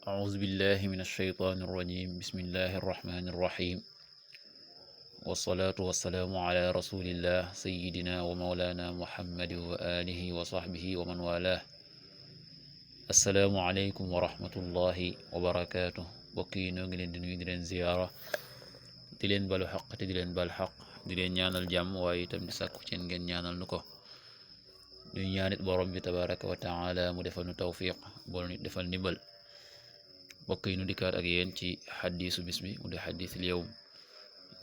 أعوذ بالله من الشيطان الرجيم بسم الله الرحمن الرحيم والصلاة والسلام على رسول الله سيدنا ومولانا محمد وآله وصحبه ومن والاه السلام عليكم ورحمة الله وبركاته bokki noo ngi leen di nuyu di leen ziyaara di leen balu xaq te di leen bal xaq di leen ñaanal jàmm waaye itam di sàkku ci ngeen ñaanal nu ko ñuy ñaanit borom bi tabaraka wa taala mu defal nu tawfiq bool nit defal ndimbal bokk yi nu dikkaat ak yéen ci xadiisu bis bi mu di xadiisul yawm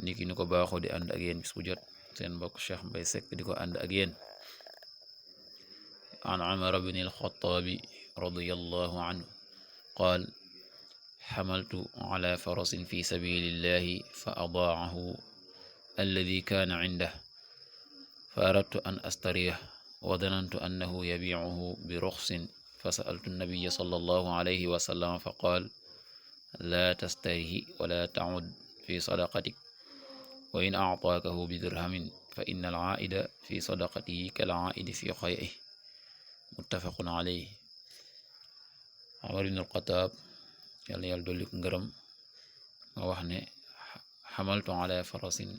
ni ki nu ko baaxoo di ànd ak yéen bis bu jot seen mbokk Cheikh Mbaye Seck di ko ànd ak yéen an Umar bin al-Xattaabi radiyallahu anhu qaal xamaltu ala farasin fi sabilillahi fa adaacahu alladi kaana cindah fa aradtu an astariyah wa danantu annahu yabiicuhu bi ruxsin فسألت النبي صلى الله عليه وسلم فقال لا تستره ولا تعد في صدقتك وإن أعطاكه بدرهم فإن العائد في صدقته كالعائد في قيئه متفق عليه. Umar ibn al-Khattab yàlla yàlla dolli ko ngërëm nga wax ne xamaltu ala farasin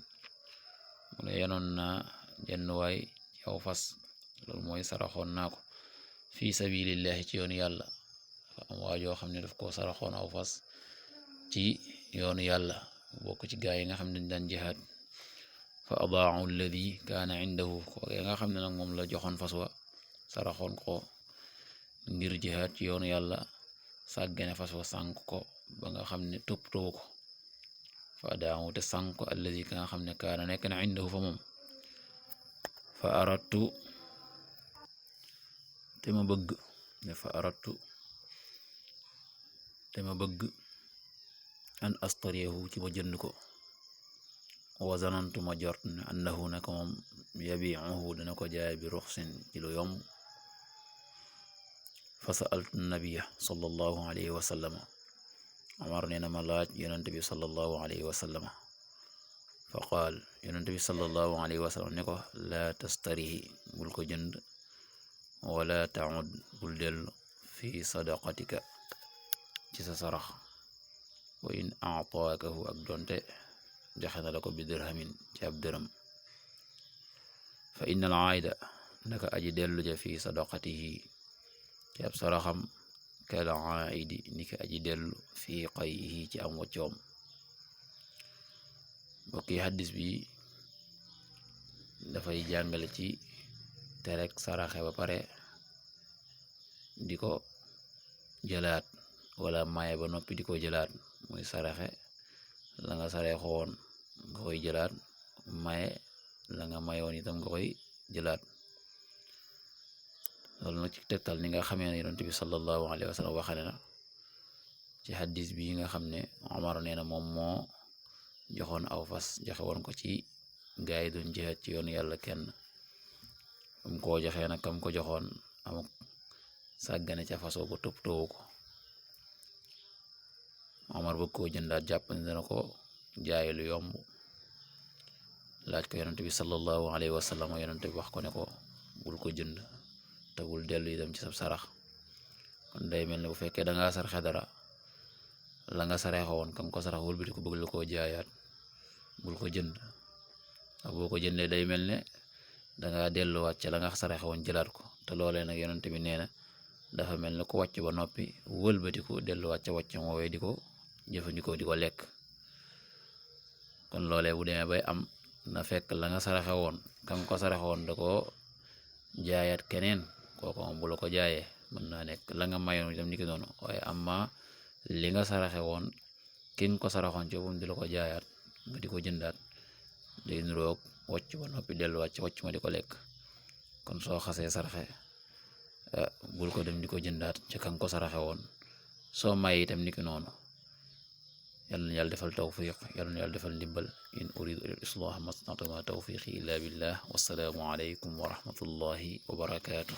mu ne yanoon naa jenn waay ci aw fas loolu mooy saraxoon naa ko fi sabilillahi ci yoonu yàlla am waajoo xam ne daf koo saraxoon aw fas ci yoonu yàlla bokk ci gaa yi nga xam ne dañ daan jihaad fa adaahu alladi kaana indahu ko nga xam ne nag moom la joxoon fas wa saraxoon ko ngir jihaad ci yoonu yàlla sàggane fas wa sànk ko ba nga xam ne toppatoo ko fa adaahu te sànk ko alladi ka nga xam ne kaana nekk na indahu fa moom fa aradtu te ma bëgg an astariyahu ci ma jënd ko wa zanantu ma jort ne annahu naka moom yabiicuhu dana ko jaay bi ruxsin ci lu yomb fa sa'altu nabiya sallallahu alayhi wa sallama Umar nee na ma laaj yonent bi sallallahu alayhi wa sallama fa qaal yonent bi sallallahu alayhi wa sallam ne ko laa tastarihi bul ko jënd wala taud bul dellu fi sadaqatika ci sa sarax wa in aataakahu ak donte joxe na la ko bi dirhamin ci ab dërëm fa inna al aayda naka aji dellu ja fi sadaqatihi ci ab saraxam kal aaydi ni ka aji dellu fi qayhi ci am waccoom bokki xaddis bi dafay jàngale ci terek saraxe ba pare di ko jëlaat wala maye ba noppi di ko jëlaat muy saraxe la nga sarexoon nga koy jëlaat maye la nga mayoon itam nga koy jëlaat loolu nag ci tegtal ni nga xamee ne yonent bi sallallahu alayhi wa sallam waxane na ci xaddis bi nga xam ne Omar nee na moom moo joxoon aw fas joxe woon ko ci gaay doon jihaad ci yoonu yàlla kenn am koo joxee nag kam ko joxoon amuk sàggane ca fasoo ba toppatoo ko Omar bëgg koo jëndaat jàpp ne dana ko jaay lu yomb laaj ko yonent bi sallallahu alayhi wa sallam yonent bi wax ko ne ko bul ko jënd te bul dellu itam ci sab sarax kon day mel ne bu fekkee da ngaa sarxe dara la nga sareexo woon kam ko sarax wëlbati ko bëgg la koo jaayaat bul ko jënd ndax boo ko jëndee day mel ne danga delluwaat ca la nga saraxe woon jëlaat ko te loolee nag yonent bi nee na dafa mel ne ku wàcc ba noppi wëlbatiku delluwaat ca wàcc moowee di ko jëfandikoo di ko lekk kon loolee bu demee bay am na fekk la nga saraxe woon kam ko saraxe woon da ko jaayaat keneen kooku moom bu la ko jaayee mën naa nekk la nga mayoon itam ni ki noonu waaye amma li nga saraxe woon ki nga ko saraxoon ci boppam di la ko jaayaat nga di ko jëndaat day nuroog wàcc ba noppi delluwaat ci wàcc ma di ko lekk kon soo xasee saraxe bul ko dem di ko jëndaat ci kan ko saraxe woon soo maye itam ni ki noonu yàlla na yàlla defal tawfiq yàlla na yàlla defal ndimbal in uridu ila al-islah ma stata'tu ma tawfiqi illa billah wassalaamu alaykum wa rahmatullahi wa barakatuh